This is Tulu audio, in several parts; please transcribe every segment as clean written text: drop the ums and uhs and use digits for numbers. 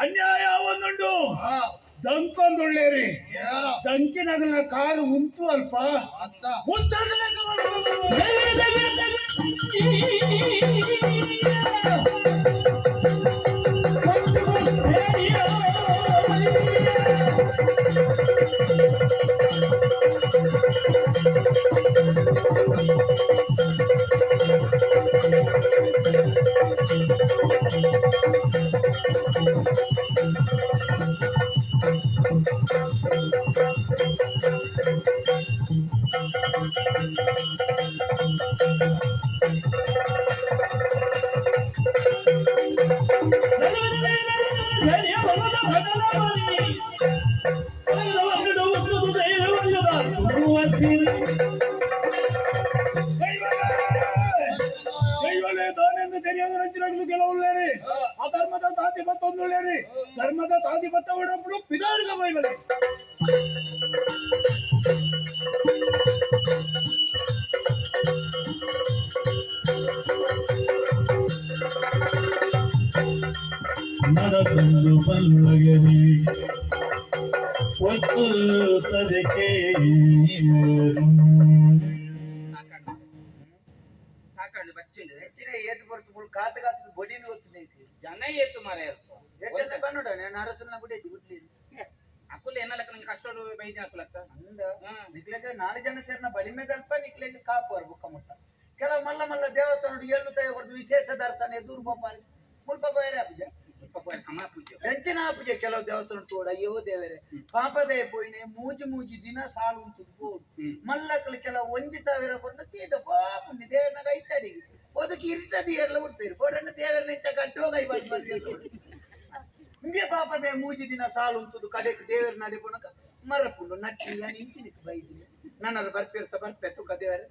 ಅನ್ಯಾಯ ಒಂದುಂಡು ದಂಕೊಂದುಳ್ಳೇರಿ ದಂಕಿನಗಲ ಕಾರು ಉಂಟು ಅಲ್ಪ ಧರ್ಮದ ತಾದಿಪತ್ತ ಒಡಪಡು ಪಿದಾಡಿದ ಮೈಗಳೇ நடந்து பல்லகரி ஒத்து தரக்கே ಸಾಕಾಂಡು ಬಚ್ಚಿಂಡು ಹೆಚ್ಚಿನ ಏತು ಬರ್ತುಗಳು ಕಾತು ಕಾತು ಬೊಡಿನ ಗೊತ್ತು ಜನ ಏತು ಮರ ಏಕೆಂದ್ರೆ ಬನ್ನೋಡ ನಾನು ಅರಸನ ಬಿಡಿ ಬಿಡ್ಲಿ ಅಕುಲ ಏನಲ್ಲ ನಂಗೆ ಕಷ್ಟ ಬೈದಿನ ಅಕುಲತ್ತ ಅಂದ ನಿಕ್ಲೆಗೆ ನಾಲ್ಕು ಜನ ಸೇರಿನ ಬಲಿಮೆ ದಲ್ಪ ನಿಕ್ಲೆಗೆ ಕಾಪುವರು ಬುಕ್ಕ ಮುಟ್ಟ ಕೆಲವು ಮಲ್ಲ ಮಲ್ಲ ದೇವಸ್ಥಾನ ಏಳು ತಾಯಿ ಹೊರದು ವಿಶೇಷ ದರ್ಶನ ಎದುರು ಬೋಪಾರಿ ಮುಲ್ಪ ಬೇರೆ ಪೂಜೆ ಸಮ ಪೂಜೆ ಹೆಂಚಿನ ಪೂಜೆ ಕೆಲವು ದೇವಸ್ಥಾನ ತೋಡ ಅಯ್ಯೋ ದೇವರೇ ಪಾಪದೇ ಪೋಯಿನೆ ಮೂಜಿ ಮೂಜಿ ದಿನ ಸಾಲು ಉಂಟು ಬೋಡು ಮಲ್ಲಕಲು ಕೆಲವು 1000 ಕೊಟ್ಟು ಸೀದ ಪಾಪ ದೇವರನಾಗ ಐತಡಿ ಒದಕ್ಕೆ ಇರ್ತದೆ ಎಲ್ಲ ಉಡ್ತೀರಿ ಬೋಡಣ್ಣ ದೇವರನ್ನ ಇಂತ ಕಟ್ಟೋಗ ಹಿಂಗೆ ಪಾಪದೇ ಮೂಜಿ ದಿನ ಸಾಲು ಉಂಟುದು ಕಡೆಗೆ ದೇವರ ನಡೆ ಪುನಕ ಮರಪುಂಡು ನಟ್ಟಿ ಇಂಚಿನಿಕ್ ಬೈದಿನಿ ನನ್ನರ ಬರ್ಪೇರ್ಸ ಬರ್ಪೆ ತುಕ ದೇವರ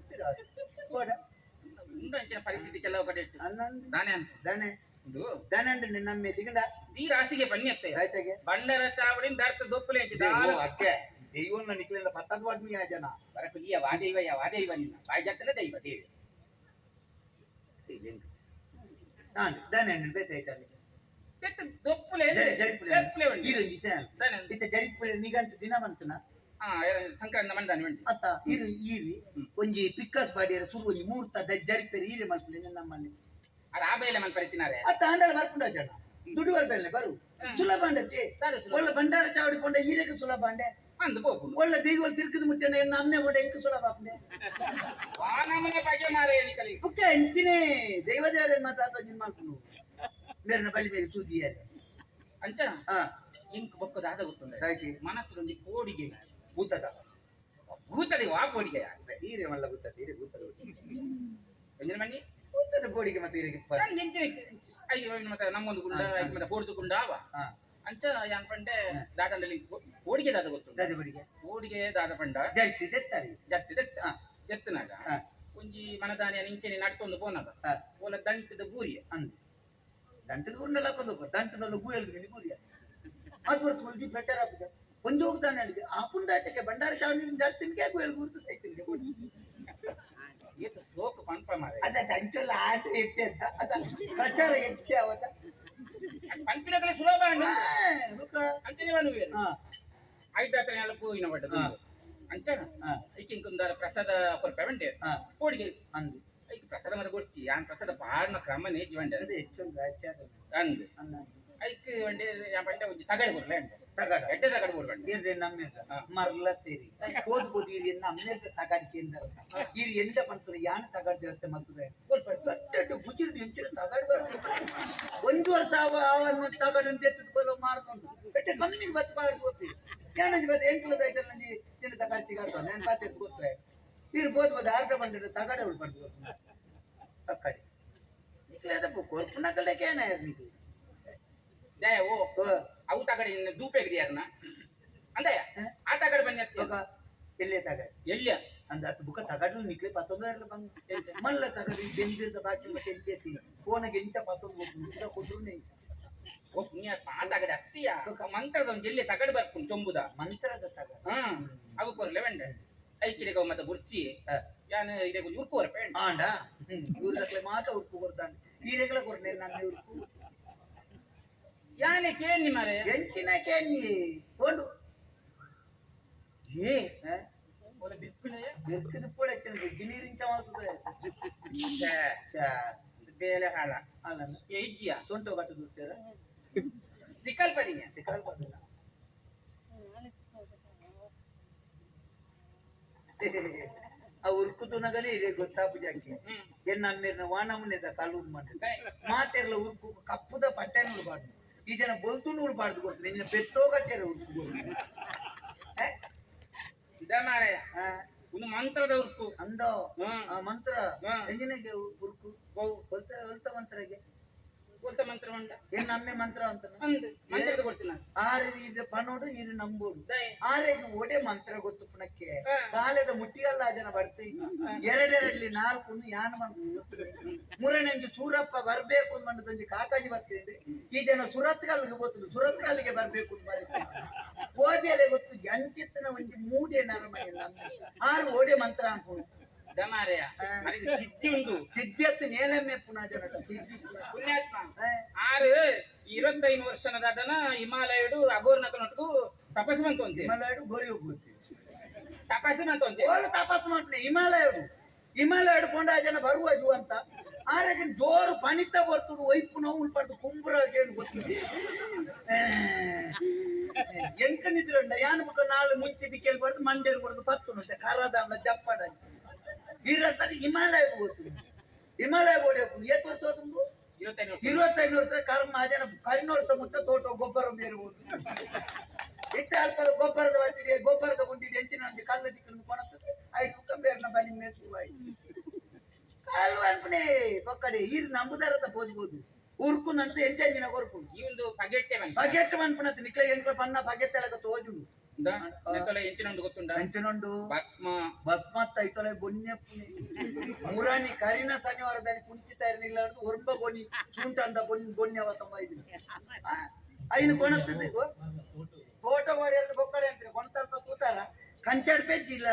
ಬೋಡ. ಉಂದಂಚಿನ ಪರಿಸ್ಥಿತಿ ಕೆಲವು ಕಡೆ ಇತ್ತು. ದಾನೆ ದಾನೆ ದಾನೆ ಅಂದ್ರೆ ನಿನ್ನಮ್ಮೆ ಸಿಗಂಡ ಈ ರಾಸಿಗೆ ಬನ್ನಿ ಅತ್ತೆ ಆಯ್ತಾಗೆ ಬಂಡರ ಚಾವಡಿನ ದಾರ್ತ ದೊಪ್ಪಲೆ ಅಕ್ಕೆ ದೈವನ್ನ ನಿಕ್ಲೆಲ್ಲ ಪತ್ತದ ವಾಡ್ಮಿ ಆ ಜನ ಬರಕು ಈ ವಾದೈವ ಯಾ ವಾದೈವ ನಿನ್ನ ಬಾಯಿ ಜಾತಲ್ಲ ದೈವ ದೇವಿ ದಾನೆ ಬೇತಾಯ್ತಾನೆ ದೊಪ್ಪುಲೆ ಇತ್ತ ಜರಿಪುಲೆ ನಿಗಂಟು ದಿನ ಬಂತನ ಸಂಕ್ರಾಂತಿ ಮಂದಾನೆ ಉಂಟು ಅತ್ತ ಇರು ಈರಿ ಒಂಜಿ ಪಿಕ್ಕಸ್ ಬಾಡಿಯರ ಸುರು ಒಂಜಿ ಮೂರ್ತ ಜರಿಪೆರೆ ಈರೆ ಮಲ್ಪುಲೆ ನಮ್ಮಲ್ಲಿ ಅದು ಆ ಬೇಲೆ ಮನ್ ಪರಿತಿನಾರೆ ಅತ್ತ ಆಂಡಲ ಬರ್ಪುಂಡ ಜನ ದುಡ್ಡು ಬರ್ಬೇಲೆ ಬರು ಸುಲಭ ಅಂಡತ್ತೆ ಒಳ್ಳೆ ಭಂಡಾರ ಚಾವಡಿ ಕೊಂಡ ಈರೆಗೆ ಸುಲಭ ಅಂಡೆ ಅಂದು ಹೋಗು ಒಳ್ಳೆ ದೈವಲ್ ತಿರುಗಿದ ಮುಟ್ಟೆ ಎನ್ನ ಅಮ್ಮೆ ಕೊಂಡ ಎಂಕ ಸುಲಭ ಆಪುಂಡೆ ನಮ್ಮನೆ ಬಗ್ಗೆ ಮಾರೆ ನಿಕಲಿ ಬುಕ್ಕ ಎಂಚಿನೇ ದೈವ ದೇವರೇನು ಮಾತಾಡ್ತಾ ನಿನ್ ಮಾಡ್ಕೊಂಡು ಬೇರೆ ಬಲಿ ಮೇಲೆ ಸೂದಿಯಾರೆ ಅಂಚ ಇಂಕ್ ಬೊಕ್ಕ ದಾದ ಗೊತ್ತುಂಡ ಮನಸ್ಸು ಕೋಡಿಗೆ ಭೂತದ ಭೂತದ ವಾ ಕೋಡಿಗೆ ಈರೆ ಮಲ್ಲ ಭೂತದ ಈರೆ ಭೂತದ ಎಂಜಿನ ಮಣ್ಣಿ ಭೂತದ ಕೋಡಿಗೆ ಮತ್ತೆ ಈರೆಗೆ ಮತ್ತೆ ನಮ್ಮೊಂದು ಗುಂಡ ಮತ್ತೆ ಬೋರ್ದು ಗುಂಡ ಅವ ಅಂಚ ಯಾನ್ ಪಂಡೆ ದಾಟಂಡಲಿ ಕೋಡಿಗೆ ದಾದ ಗೊತ್ತು ಕೋಡಿಗೆ ದಾದ ಪಂಡ ಜರ್ತಿ ದೆತ್ತಾರೆ ಜರ್ತಿ ದೆತ್ತ ಎತ್ತನಾಗ ಒಂಜಿ ಮನದಾನಿಯ ನಿಂಚೆನೆ ನಡ್ತೊಂದು ಪೋನಾಗ ಓಲ ದಂಟದ ಬೂರಿಯ ಅಂದು ದಂಟದ ಊರಿನೆಲ್ಲ ಹಾಕೊಂಡು ದಂಟದಲ್ಲ ಗೂಯಲ್ ಬೂರಿಯ ಅದು ವರ್ಷ ಒಂಜಿ ಪ್ರಚಾರ ಆಪುಜ ಒಂಜಿ ಹೋಗ್ತಾನೆ ಅಲ್ಲಿಗೆ ಆ ಪುಂಡಾಟಕ್ಕೆ ಭಂಡಾರ ಚಾವಣಿ ಜರ್ತಿನ್ಗೆ ಗೂಯಲ್ ಗುರುತು ಸೈತಿನ್ಗೆ ಏತು ಸೋಕು ಪಂಪ ಮಾರೆ ಅದ ಅಂಚೆಲ್ಲ ಆಟ ಎಟ್ಟೆ ಅದ ಪ್ರಚಾರ ಎಟ್ಟೆ ಅವತ್ತ ಪಂಪಿನಕಲೆ ಸುಲಭ ಅಂಚನೆ ಮನುವೆ ಐದಾತ್ರ ನೆಲ ಪೂವಿನ ಪಡ್ಡದು ಅಂಚನ ಐಕಿಂಕುಂದಾರ ಪ್ರಸಾದ ಕೊರ್ಪೆ ಬಂಡೆ ಕೋಡಿಗೆ ಅಂದು ಐಕ್ ಪ್ರಸಾದ ಮರ ಕೊಡ್ಚಿ ಯಾನ್ ಪ್ರಸಾದ ಪಾಡ್ನ ಕ್ರಮನೇ ಜೀವಂಡೆ ಅಂದು ಐಕ್ ಬಂಡೆ ಯಾನ್ ಬಂಡೆ ಒಂಜಿ ತಗಡೆ ಕೊರ್ಲೆ ಅಂಡೆ ತಗಡ ಎಡ್ಡೆ ತಗಡೆ ಕೊಡ್ಬಂಡೆ ಏನ್ರಿ ನಮ್ಮ ಮರ್ಲ ತೇರಿ ಕೋದ್ ಕೋದ್ ಇರಿ ಅಮ್ಮೇರ್ದ ತಗಡ್ ಕೇಂದ್ರ ಇರಿ ಎಂಟ ಪಂತರು ಯಾನ್ ತಗಡ್ ದೇವಸ್ಥೆ ಮಲ್ತದೆ ದೊಡ್ಡ ಬುಜಿರ್ ಎಂಚಿನ ತಗಡ್ ಬರ್ತದೆ ಒಂದು ವರ್ಷ ಅವನ ತಗಡ್ ಅಂತ ಎತ್ತದ ಬಲ ಮಾರ್ಕೊಂಡು ಬೆಟ್ಟ ಕಮ್ಮಿಗೆ ಬತ್ತು ಮಾಡಿ ಗೊತ್ತಿ ಯಾನಂಜಿ ಬತ್ತ ಎಂಕಲದ ಐತಲ್ಲ ನಂಜಿ ತಿನ್ನದ ಖರ್ಚಿಗೆ ಆತ ನಾನು ಪಾತೆ ಗೊತ್ತ ಇರು ಬೋದು ಬೋದು ಆರ್ಡ ಬಂದಿಡು ತಗಡೆ ಉಳ್ ಪಡ್ದು ಗೊತ್ತು ತಕ್ಕಡಿ ನಿಕ್ಲೆ ಅದಪ್ಪ ಕೊರ್ಪುನ ಕಡೆಗೆ ಏನಾಯ್ತು ನಿಕ್ಲೆ ಜಯ ಓ ಅವು ತಗಡೆ ದೂಪೆಗ್ದಿಯಾರನ ಅಂದಯ್ಯ ಆ ತಗಡೆ ಬನ್ನಿ ಎಲ್ಲೇ ತಗಡೆ ಎಲ್ಲಿಯ ಅಂದ ಅತ್ತು ಬುಕ್ಕ ತಗಡ್ಲು ನಿಕ್ಲೆ ಪತ್ತೊಂದು ಇರಲಿ ಬಂದು ಮಲ್ಲ ತಗಡಿ ಬೆಂದಿರ್ದ ಬಾಕಿ ಮತ್ತೆ ಎಲ್ಲಿ ಎತ್ತಿ ಫೋನಿಗೆ ಎಂಚ ಪತ್ತೊಂದು ಕೊಟ್ಟರು ಓ ಪುಣ್ಯಾತ್ಮ ಆ ತಗಡೆ ಅತ್ತಿಯ ಮಂತ್ರದ ಒಂದು ಎಲ್ಲಿ ತಗಡೆ ಬರ್ಪುಂಡು ಚೊಂಬುದ ಮಂತ್ರದ ತಗಡೆ ಅವು ಕೊರ್ಲೆ ವೆಂಡ ಐಕಿರೆಗ ಮತ್ತೆ ಬುರ್ಚಿ ಯಾನ್ ಇರೆಗ ಉರ್ಕು ಕೊರ್ಪೆ ಆಂಡ ಇವ್ರ ತಕ್ಲೆ ಮಾತ್ರ ಉರ್ಕು ಕೊರ್ತಾಂಡ ಈರೆಗಳ ಕೊರ್ನೆ ನನ್ನ ಉರ್ಕು ಯಾನೆ ಕೇಳಿ ಮಾರೆ ಎಂಚಿನ ಕೇಳಿ ಕೊಂಡು ಏ ಬೆಕ್ಕದ ಪೋಡ ಗಿನೀರಿಂಚ ಮಾಡ್ತದೆ ಬೇಲೆ ಹಾಳ ಅಲ್ಲ ಇಜ್ಜಿಯ ಸೊಂಟು ಕಟ್ಟು ದುಡ್ತೀರ ಸಿಕ್ಕಲ್ಪದಿಗೆ ಸಿಕ್ಕಲ್ಪದಿಲ್ಲ ಆ ಉರ್ಕು ತುನಗಲಿ ಇರೇ ಗೊತ್ತಾಪುಜಾಕಿ ಎನ್ನ ಅಮ್ಮೇರ್ನ ವಾನಮುನೆದ ಕಲ್ಲೂರು ಮಾಡಿದ ಮಾತೆರ್ಲ ಉರ್ಕು ಕಪ್ಪುದ ಪಟ್ಟೆ ನೋಡ್ಬಾರ್ದು ಈ ಜನ ಬೊಲ್ತು ನೋಡ್ಬಾರ್ದು ಗೊತ್ತು ನಿನ್ನ ಬೆತ್ತೋಗಟ್ಟೆರ ಉರ್ಕು ಇದ ಮಾರಾಯ ಒಂದು ಮಂತ್ರದ ಉರ್ಕು ಅಂದೋ ಆ ಮಂತ್ರ ಎಂಜಿನಗೆ ಉರ್ಕು ಹೊಲ್ತ ಹೊಲ್ತ ಮಂತ್ರಗೆ ಹೊಲ್ತ ಮಂತ್ರ ಉಂಟ ಏನ್ ನಮ್ಮೆ ಮಂತ್ರ ಅಂತ ಅಂದು ಮಂತ್ರದ ಕೊಡ್ತೀನಿ ಆರೆ ಇದು ಪನೋಡು ಇರು ನಂಬೋಡು ಆರೆಗೆ ಒಡೆ ಮಂತ್ರ ಗೊತ್ತು ಪುಣಕ್ಕೆ ಸಾಲದ ಮುಟ್ಟಿಗಲ್ಲ ಜನ ಬರ್ತೀವಿ ಎರಡೆರಡ್ಲಿ ನಾಲ್ಕು ಯಾನ್ ಮಂತ್ರ ಮೂರನೇ ಸೂರಪ್ಪ ಬರ್ಬೇಕು ಅಂದ್ ಕಾಕಾಜಿ ಬರ್ತಿದ್ದೆ ಈ ಜನ ಸುರತ್ಕಲ್ಗೆ ಗೊತ್ತು ಸುರತ್ಕಲ್ಗೆ ಬರ್ಬೇಕು ಅಂತ ಬರೀತಾರೆ ಓದಿಯರೆ ಗೊತ್ತು ಅಂಚಿತ್ತನ ಒಂಜಿ ಮೂಡೆ ನರಮನೆ ಆರು ಓಡೆ ಮಂತ್ರ ಅನ್ಕೊಂಡು ಸಿದ್ಧಿ ಉಂಟು ಸಿದ್ಧಿಯತ್ತು ನೇಲಮ್ಮೆ ಪುನಃ ಜನ ಸಿದ್ಧಿ ಪುಣ್ಯಾತ್ಮ ಆರು 25 ವರ್ಷದ ಹಿಮಾಲಯಡು ಅಗೋರ್ನಕ ನೊಟ್ಟು ತಪಸ್ಸು ಬಂತು ಅಂತೆ ಹಿಮಾಲಯಡು ಗೋರಿ ಹೋಗ್ಬಿಡ್ತೀವಿ ತಪಸ್ಸು ಬಂತು ಅಂತೆ ತಪಸ್ಸು ಮಾಡ್ತೀನಿ ಹಿಮಾಲಯಡು ಹಿಮಾಲಯಡು ಕೊಂಡ ಜನ ಬರುವ ಜು ಅಂತ ಆರೆಗೆ ಜೋರು ಪಣಿತ ಬರ್ತುಡು ಒಯ್ಪು ನೋವು ಉಳ್ಪಾಡ್ದು ಕುಂಬ್ರ ಕೇಳಿ ಗೊತ್ತು ಎಂಕ ನಿದ್ರಂಡ ಯಾನ್ ಬುಕ್ಕ ನಾಳೆ ಮುಂಚಿದ್ದು ಕೇಳ್ಬಾರ್ದು ಮಂಡೇರು ಕೊಡ್ದು ಪತ್ತು ಕರದಾಂಡ ಜಪ್ಪಡ ಇರಂತಾರೆ ಹಿಮಾಲಯ ಗೊತ್ತು ಹಿಮಾಲಯ ಓಡಿ ಹೋಗ್ಬೋದು ಏತ್ ವರ್ಷ ಹೋದ್ರು 25 ವರ್ಷ ಕರ್ಮ ಜನ ಕರಿನೋರ್ಸ ಮುಟ್ಟ ತೋಟ ಗೊಬ್ಬರ ಬೇರ್ಬೋದು ಇತ್ತ ಅಲ್ಪ ಗೊಬ್ಬರದ ಬಟ್ಟಿಡಿ ಗೊಬ್ಬರದ ಗುಂಡಿಡಿ ಹೆಂಚಿನ ಒಂಜಿ ಕಲ್ಲು ದಿಕ್ಕನ್ನು ಕೊಣತ್ತದೆ ಐದು ಮುಕ್ಕ ಬೇರ್ನ ಬಲಿ ಮೇಲೆ ಶುರುವಾಯ್ತು ಕಲ್ಲು ಅನ್ಪನೆ ಪಕ್ಕಡೆ ಈರ್ ನಂಬುದಾರದ ಪೋದ್ಬೋದು ಉರ್ಕು ನಂತ ಎಂಚಂಜಿನ ಕೊರ್ಪು ಈ ಒಂದು ಪಗೆಟ್ಟೆ ಪಗೆಟ್ಟೆ ಮನ್ಪುನತ್ತು ನಿಕ್ಲೆ ಎಂಕ್ಲ ಪನ್ನ ಪಗೆಟ್ಟೆಲಕ ತೋಜುಡು ಎಂಚಿನುಂಡು ಭಸ್ಮ ಭಸ್ಮ ಐತೊಲೆ ಬೊನ್ನೆ ಮುರಾನಿ ಕರಿನ ಶನಿವಾರದಲ್ಲಿ ಪುಂಚಿತ ಇರಲಿಲ್ಲ ಒರ್ಬ ಗೋನಿ ಚುಂಟ ಅಂತ ಬೊನ್ಯವ ತಮ್ಮ ಇದ್ದೀನಿ ಐನು ಕೊಣತ್ತದೆ ತೋಟ ಮಾಡಿ ಬೊಕ್ಕಡೆ ಅಂತಾರೆ ಕೊಣತಲ್ಪ ತೂತಾರ ಕಂಚಾಡ್ ಪೇಜಿ ಇಲ್ಲ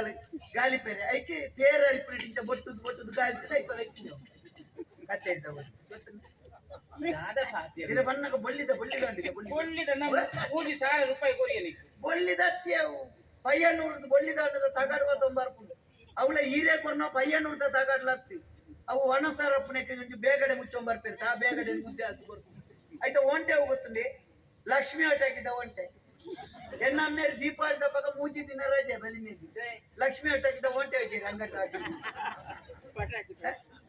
ಗಾಲಿ ಪೇರೆ ಐಕೆ ಪೇರ ಅರಿಪುರಿ ಬೊಟ್ಟುದು ಬೊಟ್ಟುದು ಗಾಲಿ ಐತೊಲೆ ಕತ್ತೆ ಇದ್ದ ಬಣ್ಣಗ ಬೊಳ್ಳಿದ ಬೊಳ್ಳಿದ ಬೊಳ್ಳಿದ ರೂಪಾಯಿ ಬೊಳ್ಳಿದ ಪಯ್ಯನೂರ್ದು ಬೊಳ್ಳಿದ ತಗಾಡುವ ತೊಂಬರ್ಪುಂಡು ಅವಳ ಹೀರೆ ಕೊರ್ನ ಪಯ್ಯನೂರ್ದ ತಗಾಡ್ಲತ್ತಿ ಅವು ಒಣಸಾರಪ್ಪನಕ್ಕೆ ಬೇಗಡೆ ಮುಚ್ಚೊಂಬರ್ಪಿರ್ತ ಆ ಬೇಗಡೆ ಮುದ್ದೆ ಹತ್ತು ಬರ್ಪುಂಡು ಆಯ್ತಾ ಒಂಟೆ ಹೋಗುತ್ತಂడి ಲಕ್ಷ್ಮಿ ಹೊಟ್ಟಾಕಿದ್ದ ಒಂಟೆ ಎಣ್ಣಮ್ಮೇರು ದೀಪಾವಳಿ ತಪ್ಪಾಗ ಮೂಜಿ ದಿನ ರಜೆ ಬಲಿ ಮೇಲೆ ಲಕ್ಷ್ಮಿ ಹೊಟ್ಟಾಕಿದ್ದ ಒಂಟೆ ಹೋಗಿ ಅಂಗಡಿ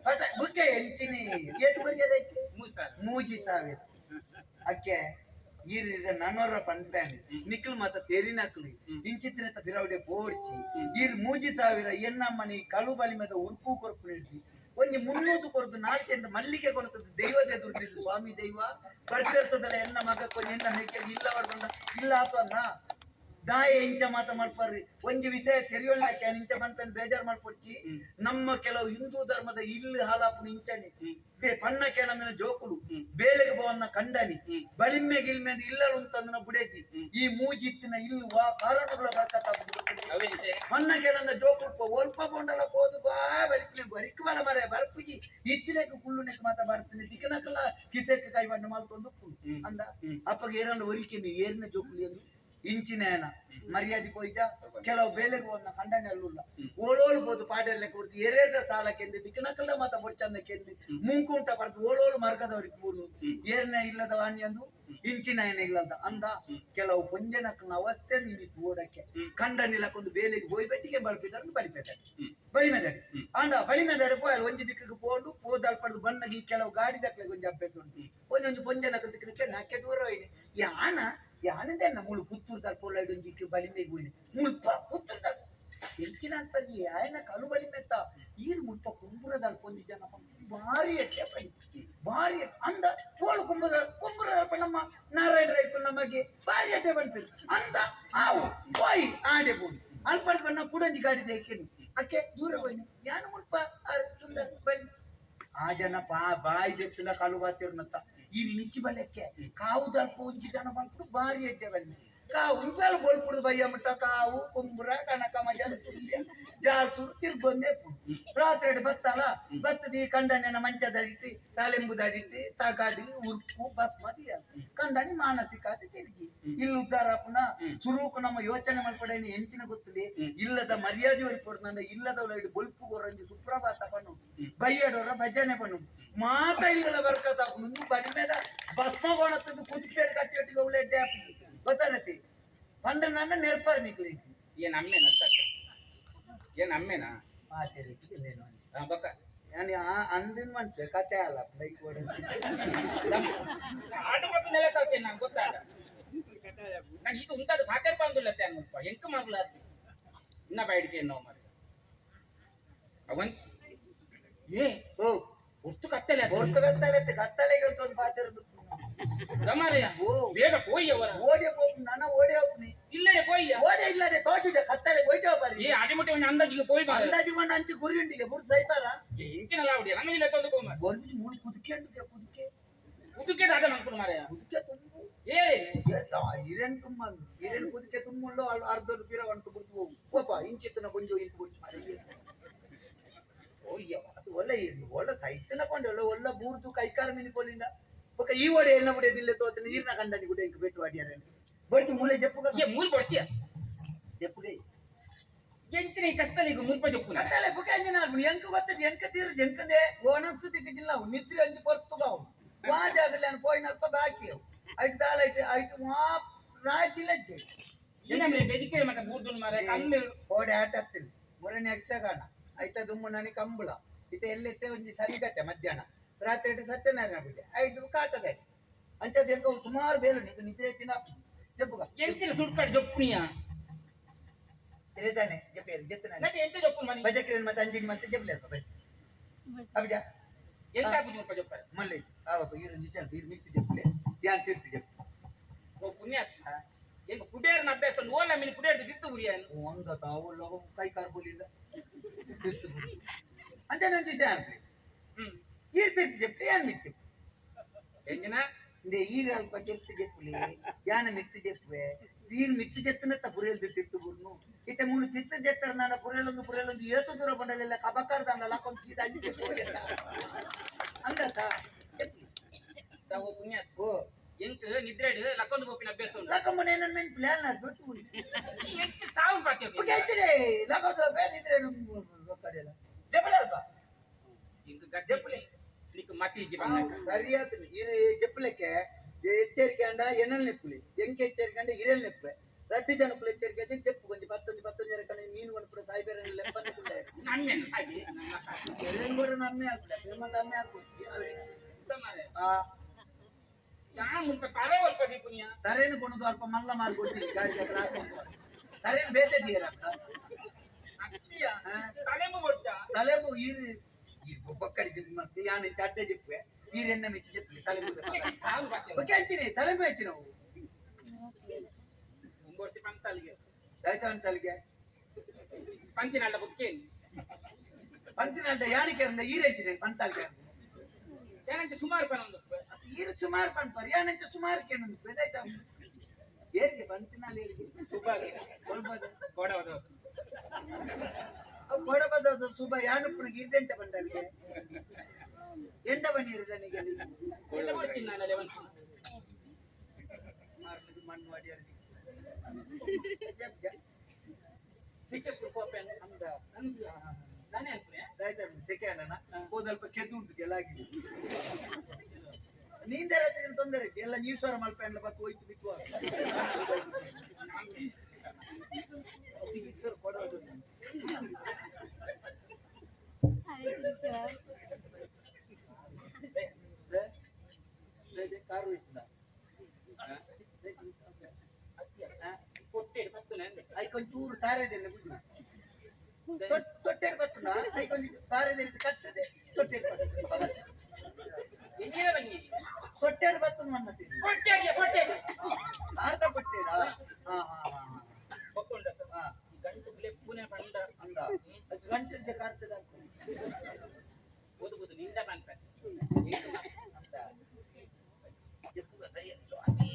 ಪಟ ಬುಕ್ಕೆ ಎಂಚಿನಿ ಏಟು ಬರಿಯದಕ್ಕೆ ಮೂಜಿ ಸಾವಿರ ಅಕ್ಕೆ ಈರ್ ನನೋರ ಪನ್ಪ್ಯಾನ್ ನಿಕ್ಲು ಮಾತ ತೆರಿನಕ್ಲಿ ಇಂಚಿತ್ತಿನ ಬಿರೌಡೆ ಬೋಡ್ಚಿ ಈರ್ ಮೂಜಿ ಸಾವಿರ ಎನ್ನಮ್ಮನಿ ಕಳು ಬಲಿ ಮದ ಉರ್ಕು ಕೊರ್ಪು ನೀಡ್ತಿ ಒಂಜಿ ಮುನ್ನೂತು ಕೊರದು ನಾಲ್ಕೆಂಟು ಮಲ್ಲಿಗೆ ಕೊರತದ್ದು ದೈವದ ಎದುರ್ದಿದ್ದು ಸ್ವಾಮಿ ದೈವ ಬರ್ಪೇರ್ತದಲ್ಲ ಎನ್ನ ಮಗಕ್ಕೊಂಜಿ ಎನ್ನ ಮೇಕೆ ಇಲ್ಲ ಹೊಡ್ಕೊಂಡ ಇಲ್ಲ ಆತವನ್ನ ದಾಯ ಇಂಚ ಮಾತ ಮಾಡ್ಪಾರ್ರಿ ಒಂಜಿ ವಿಷಯ ತೆರಿಯೊಳ್ಳಕ್ಕೆ ಇಂಚ ಮನ್ಪೆನ್ ಬೇಜಾರ್ ಮಾಡ್ಕೊಡ್ಚಿ ನಮ್ಮ ಕೆಲವು ಹಿಂದೂ ಧರ್ಮದ ಇಲ್ಲಿ ಹಾಲಾಪುನ ಇಂಚನೆ ಪಣ್ಣ ಕೇಳಂದನ ಜೋಕುಲು ಬೇಲೆಗೆ ಭವನ್ನ ಕಂಡನಿ ಬಲಿಮ್ಮೆ ಗಿಲ್ಮೆ ಇಲ್ಲಲು ಅಂತಂದನ ಬುಡೇತಿ ಈ ಮೂಜಿತ್ತಿನ ಇಲ್ಲು ವಾ ಕಾರಣಗಳ ಬರ್ಕತ್ತ ಪಣ್ಣ ಕೇಳಂದ ಜೋಕುಲು ಒಲ್ಪ ಬೋಂಡಲ ಹೋದು ಬಾ ಬಲಿಸ್ನೆ ಬರಿಕ್ ಬಲ ಮರೆ ಬರ್ಪುಜಿ ಇತ್ತಿನಕ್ಕೆ ಕುಳ್ಳುನೆಕ್ ಮಾತ ಬರ್ತೀನಿ ತಿಕ್ಕನಕಲ್ಲ ಕಿಸೆಕ್ ಕೈ ಬಣ್ಣ ಮಾಲ್ತೊಂದು ಅಂದ ಅಪ್ಪಗೆ ಏರನ್ನು ಒರಿಕೆನು ಏರಿನ ಜೋಕುಲು ಎಂದು ಇಂಚಿನೇನ ಮರ್ಯಾದೆ ಕೊಯ್ಜ ಕೆಲವು ಬೇಲೆಗೆ ಒಂದು ಖಂಡನೆ ಅಲ್ಲುಲ್ಲ ಓಳೋಳು ಬೋದು ಪಾಡೆಲ್ಲ ಕೊಡ್ತು ಏರೇಟ ಸಾಲಕ್ಕೆಂದು ದಿಕ್ಕನಕಲ್ಲ ಮಾತ ಬೊಡ್ಚಂದಕ್ಕೆಂದು ಮುಂಕುಂಟ ಬರ್ದು ಓಳೋಳು ಮಾರ್ಗದವ್ರಿಗೆ ಪೂರ್ಣ ಏರ್ನ ಇಲ್ಲದ ವಾಣಿಯಂದು ಇಂಚಿನ ಏನ ಇಲ್ಲದ ಅಂದ ಕೆಲವು ಪೊಂಜನಕ್ಕನ ಅವಸ್ಥೆ ನೀನಿತ್ತು ಓಡಕ್ಕೆ ಕಂಡನಿಲಕ್ಕೊಂದು ಬೇಲೆಗೆ ಹೋಯ್ಬೆಟ್ಟಿಗೆ ಬಲ್ಪಿದಾರೆ ಬಲಿಪೆದಾರೆ ಬಳಿಮೆದಾಡಿ ಅಂದ ಬಳಿಮೆದಾಡಿ ಪೋಯಲ್ ಒಂಜಿ ದಿಕ್ಕಿಗೆ ಪೋಂಡು ಪೋದಲ್ಪಡ್ದು ಬಣ್ಣಗೆ ಕೆಲವು ಗಾಡಿ ದಕ್ಕಲಿಗೆ ಒಂಜಿ ಅಭ್ಯಾಸ ಉಂಟು ಒಂಜೊಂಜಿ ಪೊಂಜನಕ್ಕ ದಿಕ್ಕಕ್ಕೆ ನಾಕೆ ದೂರ ಹೋಯ್ನೆ ಯಾನ ಯಾನದೆನ್ನ ಮುಳು ಪುತ್ತೂರು ತಲ್ಪೊಳ್ಳ ಒಂಜಿಕ್ಕೆ ಬಲಿಮೆಗೆ ಹೋಯ್ನೆ ಮುಲ್ಪ ಪುತ್ತೂರು ತಲ್ಪ ಹೆಚ್ಚಿನ ಅನ್ಪರಿ ಆಯನ ಕಲು ಬಲಿಮೆತ್ತ ಈರು ಮುಲ್ಪ ಕುಂಬುರ ತಲ್ಪೊಂದು ಜನ ಭಾರಿ ಎಟ್ಟೆ ಬಲಿ ಭಾರಿ ಅಂದ ಪೋಳು ಕುಂಬುರ ಕುಂಬುರ ತಲ್ಪ ನಮ್ಮ ನಾರಾಯಣ ರೈಪು ನಮಗೆ ಭಾರಿ ಎಟ್ಟೆ ಬನ್ಪಿರು ಅಂದ ಆವು ಹೋಯ್ ಆಡೆ ಬೋನು ಅಲ್ಪಡ್ದು ಬಣ್ಣ ಕುಡಂಜಿ ಗಾಡಿ ದೇಕೇನು ಅಕ್ಕೆ ದೂರ ಹೋಯ್ನೆ ಯಾನ ಮುಲ್ಪ ಸುಂದರ ಬಲಿ ಆ ಜನ ಬಾಯಿ ದೆತ್ತುಲ ಕಲು ಬಾತಿರ್ನತ್ತ ಈ ಇಂಚಿ ಬಲಕ್ಕೆ ಕಾವು ದಲ್ಪ ಒಂಜಿ ಜನ ಬಂತು ಭಾರಿ ಎಡ್ಡೆ ಬಲಿ ಕಾವು ಇಂಪೆಲ್ಲ ಬೋಲ್ಪುಡ್ದು ಬಯ್ಯ ಮಟ್ಟ ಕಾವು ಕುಂಬುರ ಕನಕ ಮಜ ಜಾಲ್ಸೂರು ತಿರ್ಗಿ ಬಂದೆ ರಾತ್ರಿ ಬತ್ತಲ್ಲ ಬತ್ತದಿ ಕಂಡಣ್ಯನ ಮಂಚದಡಿಟ್ಟು ತಾಲೆಂಬುದಡಿಟ್ಟು ತಗಡಿ ಉರ್ಪು ಬಸ್ಮತಿ ಕಂಡನಿ ಮಾನಸಿಕ ಆತಿ ತಿರುಗಿ ಇಲ್ಲಿ ಉದ್ದಾರ ಪುನಃ ಸುರುಕು ನಮ್ಮ ಯೋಚನೆ ಮಾಡ್ಕೊಡೇನಿ ಎಂಚಿನ ಗೊತ್ತಿದೆ ಇಲ್ಲದ ಮರ್ಯಾದೆ ಹೊರಪಡ್ದಂಡ ಇಲ್ಲದವಳ ಬೊಲ್ಪು ಕೊರಂಜಿ ಸುಪ್ರಭಾತ ಪಣ್ಣು ಬಯ್ಯಡೋರ ಭಜನೆ ಪಣ್ಣು ಮಾತ ಇಲ್ಲದ ಬರ್ಕತ ಮುಂದೆ ಬಡಿಮೆದ ಭಸ್ಮ ಕೋಣತ್ತದ್ದು ಕುದುಕೇಡು ಕಟ್ಟಿಟ್ಟಿಗೆ ಅವಳು ಎಡ್ಡೆ ಹಾಕಿ ಗೊತ್ತಾನತಿ ಪಂಡ್ರೆ ನನ್ನ ನೆರ್ಪಾರ್ ನಿಕ್ಲಿ ಏನ್ ಅಮ್ಮೇನಾ ಏನ್ ಅಮ್ಮೇನಾ ಮಾತೇನು ಬಕ್ಕ ನಾನು ಅಂದಿನ ಮಂತೆ ಕತೆ ಅಲ್ಲ ಬೈಕ್ ಆಟ ಮತ್ತು ನೆಲ ಕಲ್ತೇನೆ ನಾನು ಗೊತ್ತಾಡ ನಾನು ಇದು ಉಂಟಾದ ಪಾತೆ ಬಂದುಲ್ಲತ್ತೆ ಅನ್ನಪ್ಪ ಎಂಕ ಮರಲ ಇನ್ನ ಬೈಡಿಕೆ ಅನ್ನೋ ಮರ ಅವನ್ ಏ ಓ ಒಟ್ಟು ಕತ್ತಲೆ ಹೊರ್ತು ಕತ್ತಲೆ ಕತ್ತಲೆಗೆ ಅಂತ ಒಂದು ಪಾತೆ ಗಮಾರಯ್ಯ ಬೇಗ ಪೋಯಿ ಅವರ ಓಡಿ ಹೋಗ್ ನನ್ನ ಓಡಿ ಹೋಗ್ನಿ ಇಲ್ಲಡೆ ಪೋಯಿ ಓಡಿ ಇಲ್ಲಡೆ ತೋಚಿದೆ ಕತ್ತಲೆ ಹೋಯ್ತವ ಬಾರಿ ಏ ಅಡಿಮುಟ್ಟಿ ಒಂದು ಅಂದಾಜಿಗೆ ಪೋಯಿ ಬಾರ ಅಂದಾಜಿ ಮಣ್ಣ ಅಂಚಿ ಗುರಿ ಉಂಡಿಗೆ ಬುರ್ದು ಸೈಪಾರ ಇಂಚಿನ ಲಾವಡಿ ನಮ್ಮ ಇಲ್ಲ ತಂದು ಪೋ ಮಾರ ಒಂದು ಮೂರು ಕುದುಕೆ ಉಂಡಿಗೆ ಕುದುಕೆ ಕುದುಕೆ ದಾದ ಮನ್ಕೊಂಡು ಮಾರಯ್ಯ ಕುದುಕೆ ತುಂಬು ಏ ಹಿರೇನ್ ತುಂಬ ಹಿರೇನ್ ಕುದುಕೆ ತುಂಬುಳ್ಳೋ ಅಲ್ಲಿ ಅರ್ಧ ಪಿರ ಅಂಟು ಬುರ್ದು ಹೋಗು ಕೋಪ ಇಂಚಿತ್ತನ ಕೊಂಜು ಇಂಚು ಬುರ್ದು ಮಾರ ಓಯ್ಯವ ಅದು ಒಳ್ಳೆ ಒಳ್ಳೆ ಸೈತನ ಕೊಂಡೆ ಒಳ್ಳೆ ಒಳ್ಳೆ ಬೂರ್ದು ಕೈಕಾರ ಮೀನು ಕೊಲಿಂದ ఒక ಈ ಓಡಿ ಎನ್ನ ಬಿಡೋದಿಲ್ಲ ತೋತನ ನೀರಿನ ಕಂಡನಿ ಕೂಡ ಇಂಕ ಬೆಟ್ಟು ಅಡಿಯಾರ ಬಡ್ತಿ ಮೂಲೆ ಜಪ್ಪುಗ ಏ ಮೂಲ್ ಬಡ್ತಿಯ ಜಪ್ಪುಗೆ ಎಂತಿನ ಈ ಕತ್ತಲಿಗೆ ಮುಲ್ಪ ಜಪ್ಪುನ ಕತ್ತಲೆ ಬುಕೆ ಅಂಜಿನ ಎಂಕ ಗೊತ್ತದ ಎಂಕ ತೀರು ಎಂಕಂದೆ ಓನನ್ಸು ದಿಕ್ಕಿಲ್ಲ ನಿದ್ರೆ ಅಂಜಿ ಪೊರ್ತುಗಾವು ವಾ ಜಾಗಲಿ ಅನ್ ಪೋಯಿನ ಅಲ್ಪ ಬಾಕಿ ಅವು ಐಟ್ ದಾಲ ಐಟ್ ಐಟ್ ಮಾ ರಾಜಿ ಲಜ್ಜೆ ಏನಮ್ಮ ಬೆಜಿಕೆ ಮತ್ತೆ ಬೂರ್ದುನ್ ಮಾರೆ ಕಣ್ಣು ಓಡೆ ಆಟ ಹತ್ತಿನಿ ಮೊರನೆ ಯಕ್ಷಗಾನ ಐತ ದುಮ್ಮು ನನಿ ಕಂಬಳ ಇತ ಎಲ್ಲೆತ್ತೆ ಒಂಜಿ ಸನಿಗಟ್ಟೆ ಮಧ್ಯಾಹ್ನ ರಾತ್ರಿ ಇಟ್ಟು ಸತ್ಯನಾರಾಯಣ ಪೂಜೆ ಐದು ಕಾಟದೆ ಅಂಚದ ಎಂಕ ಸುಮಾರು ಬೇಲು ನೀನು ನಿದ್ರೆ ತಿನ್ನ ಜಪ್ಪುಗ ಎಂತಿನ ಸುಡ್ಕಾಡು ಜಪ್ಪುನಿಯ ತಿರಿದಾನೆ ಜಪ್ಪೇರು ಜೆತ್ತನ ನಟಿ ಎಂತ ಜಪ್ಪು ಮನಿ ಬಜಕ್ರೇನ್ ಮತ್ತೆ ಅಂಜಿನಿ ಮತ್ತೆ ಜಪ್ಪಲೆ ಅಲ್ಪ ಬೈ ಅಬ್ಜ ಎಂತ ಪೂಜೆ ಮುಲ್ಪ ಜಪ್ಪರೆ ಮಲ್ಲೆ ಆವಪ್ಪ ಈರು ನಿಜ ಈರು ಮಿಕ್ತಿ ಜಪ್ಪಲೆ ಯಾನ್ ತಿರ್ತಿ ಜಪ್ಪು ಓ ಪುಣ್ಯ ಎಂಕ ಕುಡೇರ್ನ ಅಭ್ಯಾಸ ಓಲ ಮೀನು ಕುಡೇರ್ದು ಗಿತ್ತು ಉರಿಯಾನು ಒಂದ ತಾವು ಕೈ ಕಾರ್ಬೊಲಿಲ್ಲ ಅಂಚನೆ ಒಂಜಿ ಶಾಂಪ್ಲಿ ಈರ್ ತಿರ್ತು ಚೆಪ್ಪಲಿ ಯಾನ್ ಮಿತ್ತು ಎಂಜಿನ ಇಂದೆ ಈರ್ ಅಲ್ಪ ತಿರ್ತು ಚೆಪ್ಪಲಿ ಯಾನ ಮಿತ್ತು ಚೆಪ್ಪುವೆ ಈರ್ ಮಿತ್ತು ಚೆತ್ತನತ್ತ ಪುರಿಯಲ್ದು ತಿರ್ತು ಬುರ್ನು ಇತ್ತೆ ಮೂಲು ತಿರ್ತು ಚೆತ್ತರ ನಾನ ಪುರಿಯಲೊಂದು ಪುರಿಯಲೊಂದು ಏತು ದೂರ ಬಂಡಲೆಲ್ಲ ಕಬಕಾರ್ದಾಂಡ ಲಾಕೊಂದು ಸೀದಾ ಅಂಚೆ ಅಂದತ್ತ ಚೆಪ್ಪಲಿ ತಾವು ಪುಣ್ಯ ಓ ಎಂಕ್ ನಿದ್ರೆಡ್ ಲಕ್ಕೊಂದು ಪೋಪಿನ ಅಭ್ಯಾಸ ಉಂಟು ಲಕ್ಕಮ್ಮನೆ ನನ್ನ ಮೆನ್ ಪ್ಲಾನ್ ಅದು ಬಿಟ್ಟು ಎಂಚ ಸಾವು ಪಾತ್ಯ ಓಕೆ ಆಯ್ತದೆ ಲಕ್ಕೋದು ಬೇಡ ಇದ್ರೆ ಕಡೆಯಲ್ಲ ಜಪ್ಪಲೆ ಅಲ್ಪ ಇಂಕ್ ಗಜ್ಜಪ್ಪಲೆ ನಿಕ್ ಮತಿ ಇಜ್ಜಿ ಬಂದಾಗ ಸರಿ ಆಯ್ತು ಇರು ಜಪ್ಪಲಕ್ಕೆ ಎಚ್ಚರಿಕೆ ಅಂಡ ಎಣ್ಣಲ್ ನೆಪ್ಪುಲಿ ಎಂಕ್ ಎಚ್ಚರಿಕೆ ಅಂಡ ಇರೆಲ್ ನೆಪ್ಪೆ ರಡ್ಡು ಜನಕ್ಕುಲು ಎಚ್ಚರಿಕೆ ಆಯ್ತು ಜಪ್ಪು ಕೊಂಚ ಪತ್ತೊಂಜಿ ಪತ್ತೊಂಜಿ ಎರಕಂಡ ಮೀನು ಕೊಂಡು ಪೂರ ಸಾಯ್ಬೇರೆ ಲೆಪ್ಪನೆ ಕುಳ್ಳೆ ನಮ್ಮೆನ್ ಸಾಜಿ ಎರೆನ್ ಕೂಡ ನಮ್ಮೆ ಹಾಕುಲೆ ಪ್ರೇಮಂದ ಅಮ್ಮೆ ಹಾಕುತ್ತಿ ಅವೇ ಆ ಯಾನ್ ಮುಲ್ಪ ತರೆ ಒಲ್ಪ ದೀಪುನಿಯ ತರೇನು ಕೊಣದು ಅಲ್ಪ ಮಲ್ಲ ಮಾರ್ಕೊಡ್ತೀನಿ ಗಾಡಿ ಹತ್ರ ಹಾಕೊಂಡು ತರೇನು ಬೇತೆ ತೀರಕ್ಕ ಅತ್ತಿಯ ತಲೆಂಬು ಬೊಡ್ಚ ತಲೆಂಬು ಈರು ಬೊಕ್ಕಡಿ ಮತ್ತೆ ಯಾನ್ ಚಡ್ಡೆ ಜಿಪ್ಪೆ ಈರೆಣ್ಣ ಮಿಚ್ಚಿ ಚೆಪ್ಪಲಿ ತಲೆಂಬು ಸಾವು ಪಾತ್ಯ ಓಕೆ ಅಂತೀನಿ ತಲೆಂಬು ಐತಿ ನಾವು ಒಂಬರ್ತಿ ಪಂತಲ್ಗೆ ಆಯ್ತಾ ಅಂತಲ್ಗೆ ಪಂಚಿನಲ್ಲ ಬುಕ್ಕೇನು ಪಂತಿನಲ್ದ ಯಾಣಿಕೆ ಅಂದ ಈರೈತಿನಿ ಪಂತಾಲ್ಗೆ ಏನಂತ ಸುಮಾರು ಪನೊಂದು ಈರು ಸುಮಾರು ಪನ್ಪರ್ ಯಾನಂಚ ಸುಮಾರು ಕೇನೊಂದು ಬೆದಾಯ್ತಾ ಏರ್ಗೆ ಪಂತಿನಲ್ಲಿ ಏರ್ಗೆ ಸುಬ್ಬಾಗಿ ಕೊಲ್ಬದ ಕೊಡವದು ಅವು ಕೊಡಬದ ಸುಬ್ಬ ಯಾನುಪ್ಪನ ಗಿರ್ದೆಂತ ಬಂಡಲ್ಗೆ ಎಂಡ ಬನ್ನಿರು ನನಗೆ ಎಲ್ಲ ಬರ್ತೀನಿ ನಾನು ಅಲ್ಲಿ ಒಂದು ಮಾರ್ಲಿಕ್ಕೆ ಮಣ್ಣು ಅಡಿಯಲ್ಲಿ ಸಿಕ್ಕೆ ಕೋಪೆ ಅಂದ ನಾನೇ ಅನ್ಪುನೆ ಆಯ್ತಾ ಸೆಕೆ ಅಣ್ಣ ಹೋದಲ್ಪ ಕೆದ್ದು ಉಂಟು ಎಲ್ಲ ಆಗಿದೆ ನೀಂದರೆ ತೊಂದರೆ ಇತ್ತು ಎಲ್ಲ ನೀಸ್ವರ ಮಲ್ಪೆಂಡ್ಲ ಬತ್ತು ಹೋಯ್ತು ಬಿತ್ತು ಈಶ್ವರ ಕೊಡೋದು ಕಾರು ಇತ್ತದ ಕೊಟ್ಟೆ ಬತ್ತು ನಾನು ಐಕೊಂಚೂರು ತಾರೆದೆಲ್ಲ ಬುದ್ಧಿ ತೊಟ್ಟೆ ಬತ್ತುನ ಐಕೊಂಚು ತಾರೆದೆಲ್ಲ ಕಚ್ಚದೆ ತೊಟ್ಟೆ ಬತ್ತು ಎಣ್ಣೆ ಬನ್ನಿ ತೊಟ್ಟೆ ಬತ್ತು ಮನ್ನತಿ ಕೊಟ್ಟೆ ಕೊಟ್ಟೆ ಅರ್ಧ ಕೊಟ್ಟೇಡ ಹಾ ಹಾ ಹಾ ಬಕ್ಕೊಂಡ ಹಾ ಗಂಟು ಪುಣೆ ಪಂಡ ಅಂದ ಅದು ಗಂಟೆ ಕಾಡ್ತದ ಓದು ಓದು ನಿಂದ ಬಂತ ಅಂದ ಜಪ್ಪುಗ ಸೈ ಸ್ವಾಮಿ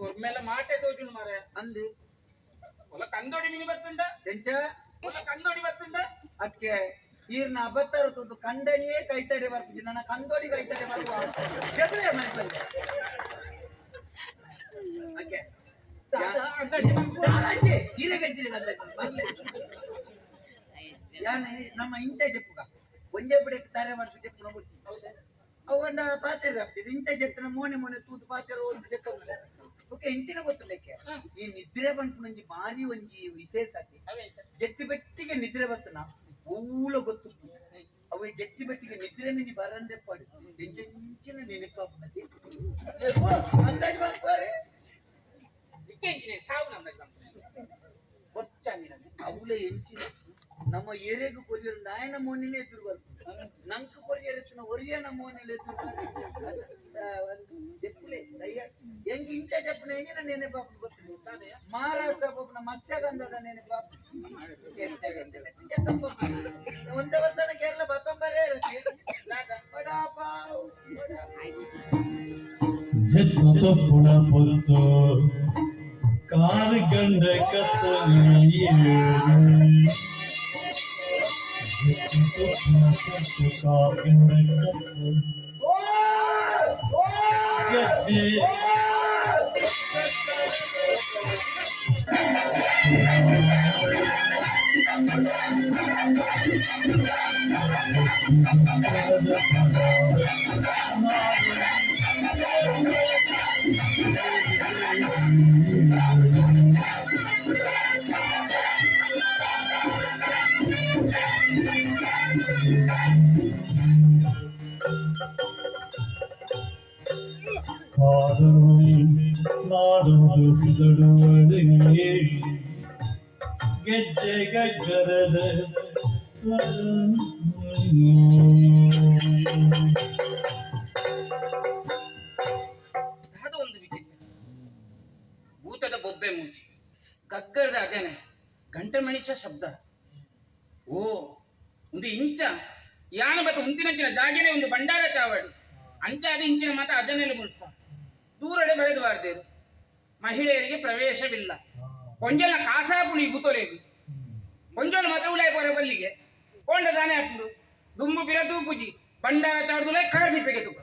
ಕೊರ್ಮೆಲ್ಲ ಮಾಟೆ ತೋಜುನು ಮಾರೆ ಅಂದು ಒಲ ಕಂದೋಡಿ ಮಿನಿ ಬತ್ತುಂಡ ಎಂಚ ಒಲ ಕಂದೋಡಿ ಬತ್ತುಂಡ ಅಕ್ಕೆ ಈರ್ನ ಅಬತ್ತಾರ ತೂತು ಕಂಡನಿಯೇ ಕೈತಡೆ ಬರ್ತಿದ್ದೆ ನನ್ನ ಕಂದೋಡಿ ಕೈತಡೆ ಬರುವ ಜಗಳೇ ಮನಸ್ಸಲ್ಲಿ ಅಕ್ಕೆ ಬರ್ಲಿ ಯಾನ್ ನಮ್ಮ ಇಂಚ ಜಪ್ಪುಗ ಒಂಜೆ ಬಿಡಕ್ಕೆ ತಾರೆ ಮಾಡ್ತು ಜಪ್ಪುನ ಬಿಡ್ತಿ ಅವು ಪಾತೆರ ಇಂಚ ಜತ್ತನ ಮೋನೆ ಮೋನೆ ತೂತು ಪಾತೆರ ಓದು ಜಕ್ಕ ಓಕೆ ಇಂಚಿನ ಗೊತ್ತುಂಡಕ್ಕೆ ಈ ನಿದ್ರೆ ಬಂಪುನೊಂಜಿ ಭಾರಿ ಒಂಜಿ ವಿಶೇಷ ಆತಿ ಜತ್ತಿ ಬೆಟ್ಟಿಗೆ ನಿದ್ರೆ ಬತ್ತನ ಓಲ ಗೊತ್ತು ಅವ ಜತ್ತಿ ಬೆಟ್ಟಿಗೆ ನಿದ್ರೆ ಮಿನಿ ಬರಂದೆ ಪಾಡು ಎಂಚೆಂಚಿನ ನೆನಪಾಪುನತಿ ಅಂದಾಜು ಮಲ್ಪುವಾರೆ ಅವಳ ಎಂಚಿನ ನಮ್ಮ ಏರಿಯಾಗ ಕೊರಿಯರ್ ನಾಯನ ಮೋನಿನೇ ಎದುರು ಬರ್ತು ನಂಕ್ ಕೊರಿಯರ್ ಒರಿಯನ ಮೋನಿಲಿ ಎದುರು ಜಪ್ಪುಲೆ ಹೆಂಗ್ ಇಂಚ ಜಪ್ಪನೆ ಹೆಂಗಿನ ನೆನಪಾಪು ಗೊತ್ತು ಮಹಾರಾಷ್ಟ್ರ ಪಾಪನ ಮತ್ಸ್ಯಗಂಧದ ನೆನಪಾಪು ಒಂದೇ ವರ್ತನ ಕೇರಳ ಬತ್ತಂಬರೇ ಇರುತ್ತೆ ವಡಾಪಾವ್ ಜತ್ತು ತಪ್ಪುಣ ಪೊರ್ತು ಕಾರ್ ಗಂಡ ಕತ್ತಲಿ ಜತ್ತು ತಪ್ಪುಣ ಪೊರ್ತು ಕಾರ್ ಗಂಡ ಕತ್ತಲಿ ಗೆಜ್ಜೆ ಕಾದರು ನಾಡೋದು ಬಿದಡುವಳೆ ಗೆಜ್ಜೆ ಗಗ್ಗರದ ಅದು ಒಂದು ವಿಚಿತ್ರ. ಭೂತದ ಬೊಬ್ಬೆ ಮೂಚಿ, ಗಗ್ಗರದ ಅಜನೆ, ಗಂಟೆ ಮಣಿಷ ಶಬ್ದ. ಓ ಒಂದು ಇಂಚ ಯಾನ ಬತ್ತ ಉಂತಿನಂಚಿನ ಜಾಗನೆ ಒಂದು ಭಂಡಾರ ಚಾವಡಿ ಅಂಚ ಅದು ಇಂಚಿನ ಮಾತ ಅಜನೆಲ್ಲ ಮುಲ್ಪ ದೂರಡೆ ಬರೆದು ಬಾರ್ದೇರು ಮಹಿಳೆಯರಿಗೆ ಪ್ರವೇಶವಿಲ್ಲ. ಕೊಂಜೆಲ್ಲ ಕಾಸಾಪುಣಿ ಭೂತೋಲೇಗು ಕೊಂಜೋಲು ಮಾತ್ರ ಉಲಾಯಿ ಪೋರೆ ಬಲ್ಲಿಗೆ ಕೊಂಡ ದಾನೆ ಹಾಪುಂಡು ದುಂಬು ಬಿರ ದೂಪುಜಿ ಭಂಡಾರ ಚಾವಡ್ದುಲೇ ಕಾರ್ದಿಪ್ಪೆಗೆ ತುಕ.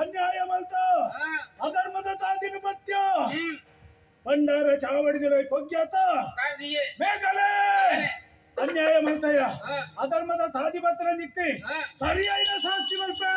ಅನ್ಯಾಯ ಮಲ್ತ ಅಧರ್ಮದ ತಾದಿನ ಪತ್ಯ ಭಂಡಾರ ಚಾವಡಿದಿರ ಪೊಗ್ಯಾತ ಮೇಘಲೆ ಅನ್ಯಾಯ ಮಲ್ತಯ್ಯ ಅಧರ್ಮದ ಸಾಧಿ ಪತ್ರ ನಿಕ್ಕಿ ಸರಿಯಾದ ಸಾಕ್ಷಿ ಮಲ್ಪೆ.